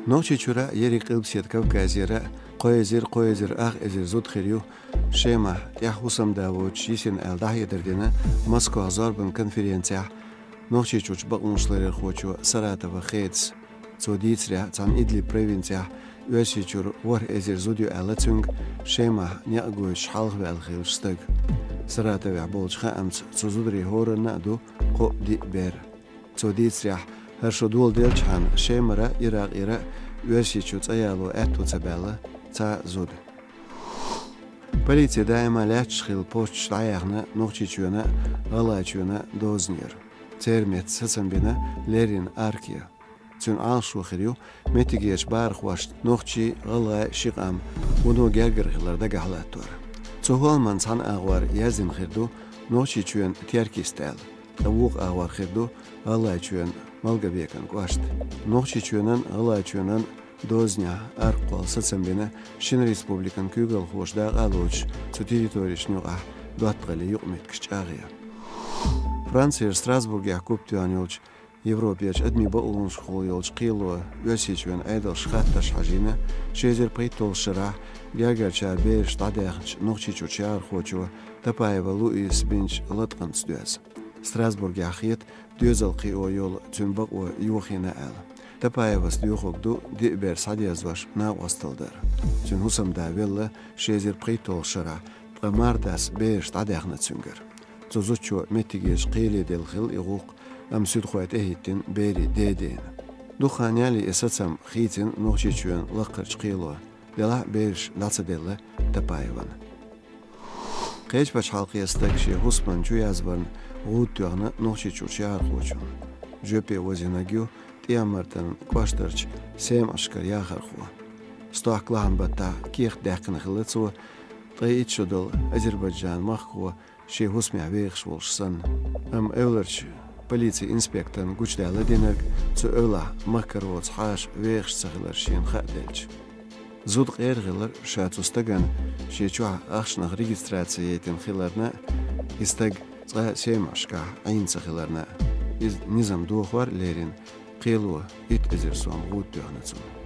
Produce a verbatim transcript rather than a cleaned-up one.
Нохчийчуьра, ерриг Къилбаседа Кавказера кхо эзар, кхо эзар ах эзар зуда хир ю Шемахь тӀехь хӀусамда воцуш йисина аьлла дӀахьедар дина Москвахь зорбан конференцехь Нохчийчуьрчу бакъонашларъярхочо Саратова Хедас. Цо дийцарехь, цхьана Идлиб провинцехь Оьрсийчуьра ворхӀ эзар зуда ю аьлла цуьнга, Шемахь некъ гойтуш хьалхаваьлла хиллачу стага. Саратовехь болчу хаамца, цу зударийн хӀоранна а ду кхоъ-диъ бер. Цо дийцарехь, хӀара шо доладелчхьана Шемара, Иракъера Оьрсийчу цӀа яло аьтто ца баьлла цхьа а зуда. Полици даима лаьтташ хилла посташ дӀаяьхна Нохчийчоьнан а, ГӀалгӀайчоьнан а дозанера. Церан метта сацам бина леррина арке. Цуьнан Ӏалашо хир ю меттигерчу бахархошна нохчий, гӀалгӀай ши къам вуно гергара хилар дагахь латтор. Цу хӀолламан цхьана агӀор яздина хир ду Нохчийчоьнан Теркист аьлла, ткъа вукху агӀор хир ду ГӀалгӀайчоьнан Малгобекан кӀошт. Нохчийчоьнан а, ГӀалгӀайчоьнан а дозанехь арка кхолла сацам бина шина республикан куьйгалхоша дакъа а лоцуш, цу территорешна юкъахь доттагӀаллин юкъаметтигаш чӀагӀъян. Францера Страсбургехь куп тоьхна йолчу Европерчу адамийн бакъонашкахула йолчу кхело Оьрсийчоьнан Ӏедалш хаттарш хьажийна ши эзар пхийтталгӀачу шарахь гергарчара бераш дӀадаьхначу Нохчийчуьрчу яхархочо Топаева Луизас бинчу латкъамца доьзна. Страсбургехь хета доьзал кхио йолу цуьнан бакъо йохийна аьлла. Топаевас доьхург ду диъ бер схьадерзош накъосталла дар. Цуьнан хӀусамда велла ши эзар пхийтталгӀачу шарахь, ткъа мардас бераш дӀадаьхна цуьнгара. Цу зудчо меттигерчу кхеле делла хилла и гӀуллакх, амма суьдхой тӀехӀиттина берийн ден дина. Дукха хан ялале и сацам хийцина Нохчийчоьнан лакхарчу кхело, делахь а бераш дӀа ца делла Топаевна. Кхечу пачхьалкхера стаг шен хӀусаман чуязварна гӀуда тоьхна Нохчийчуьрчу яхархочунна. Жоьпе озийнарг ю ТӀеман-Мартанан кӀоштарчу Семашкара яхархо. Стохка лахьан баттахь кехат даьккхина хилла цо, ткъе итт шо долу Азербайджан махкахо шен хӀусамехь вехаш волуш санна. Амма эвларчу полицин инспекторна гучудаьлла динарг, цу эвлахь махкара воцу хьаша вехаш ца хилар шена хаа делча. Зуда къера хилар ша цу стагана шен чохь ахчанах регистраци яйтина хиларна а, и стаг цкъа Семашкахь Ӏийна ца хиларна а. Иза низам дохор а лерина, кхело итт эзар сом гӀуда тоьхна цунна.